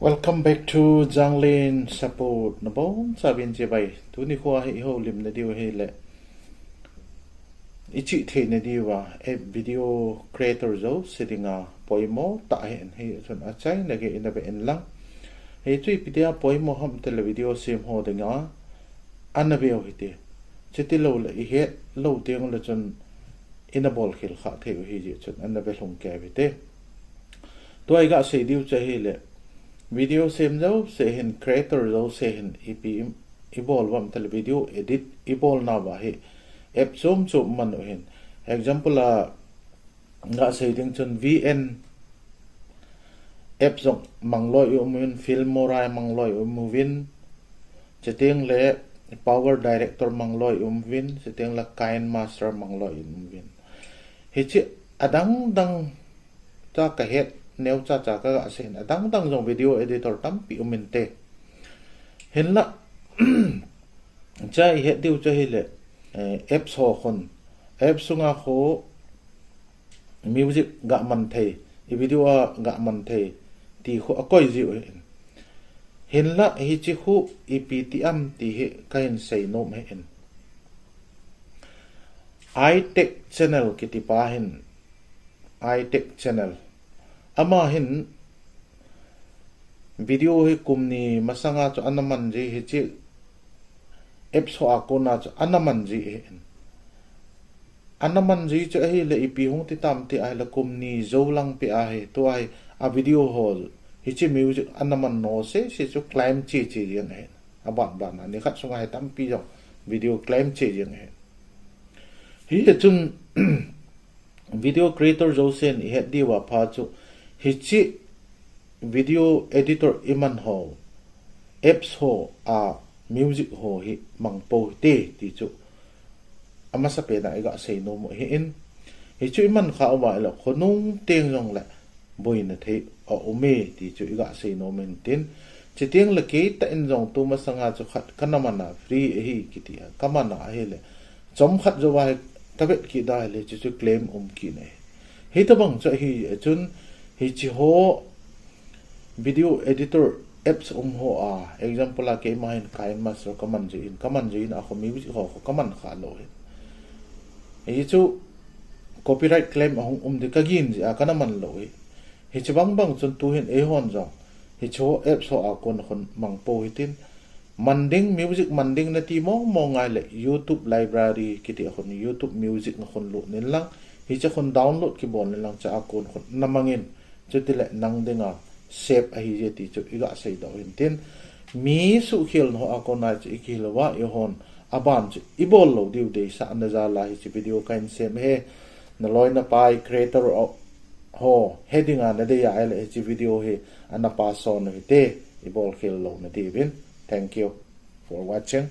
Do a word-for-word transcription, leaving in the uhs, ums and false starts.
Welcome back to Janglin Support. Nabonchauvin chibai. Tuni khoa hi ihoulimna diu hile, ichih theina diuva, eh, video creator jouse dinga poimo tah ahin, hichun achaina gei ina ve inlang. Hichu ipi dia poimo ham tile video sem ho dinga ana veu hite. Chuti loule ihet lou teng le chun ina bolkhel kha thei u hijeh chun ana ve lhung kei u hite. Tua iga sei diu chu ahile, video sem jouse hin, creator jouse hin, ipi i, ibol uvam tile video edit ibolnauva hi app chom chom man u hin. Example a ga sei ding chun V N app jong mang loi i um uvin, Filmora mang loi i um uvin, chuteng le PowerDirector mang loi i um uvin, chuteng le KineMaster mang loi i um uvin. Hiche adang dang ta kahet neo chacha kaga sei in, adang dang jong video editor tampi um inte. Hinla, cha ihet diu chu ahile, eh, apps ho khun, apps sunga khu music ga man thei, i video a ga man thei, ti khu akoi jiu ahin. Hinla hiche khu ipi ti am ti hi kahin sei nom ahin. iTech Channel kiti pa hin, iTech Channel. Ama hin video hi kum ni masanga chu ana man ji, hiche apps ho a kona chu ana man ji ahin. Ana man ji chu ahile ipi hung ti tam ti ahile kum ni jou lang peh ahi, tua hi a video ho, hiche music ana man ho jouse chu claim che che jeng ahin. Aban ban a nikhat sunga hi tampi jong video claim che jeng ahin. Hichun video creator jousen ihet diuva pha chu, hiche video editor iman ho, apps ho a music ho hi mang pou hite ti chu amasapen a iga sei nom u ahin. Hichu iman kha uva ahile khonung teng jongle boina thei aume ti chu iga sei nom in tin. Chuteng le keitah in jong tumasanga chu khat kana man a, free ahi kiti a kaman a ahile, chomkhat jouva hi kavet kit a ahile, chuchu claim um kit ahi. Hitobang chu ahi chun, hiche ho video editor apps um ho a, example a keima hin KineMaster kaman jeh in, kaman jeh in a khu music ho khu kaman kha lou hin. Hichu copyright claim ahung um ding kagin jeh a kana man lou hi. Hiche bang bang chun tuhin eihon jong hiche ho apps ho a kon khun mang pou hitin, man ding, music man ding nati mong mong ngai le YouTube library kiti a khun, YouTube Music a khun lut in lang, hiche khun download kibol in lang, chua kon khun namang in, chutile nang dinga save ahi je ti chu iga seidoh hin tin. Mi suhkhelna ho a kona chu ikihil uva, eihon aban chu ibol lou diu deisahna jal a hiche video kahin sem ahi. Naloi napai creator ho he dinga nadei a ahile hiche video hi ana pass on u hite, ibolkhel louna diuvin. Thank you for watching.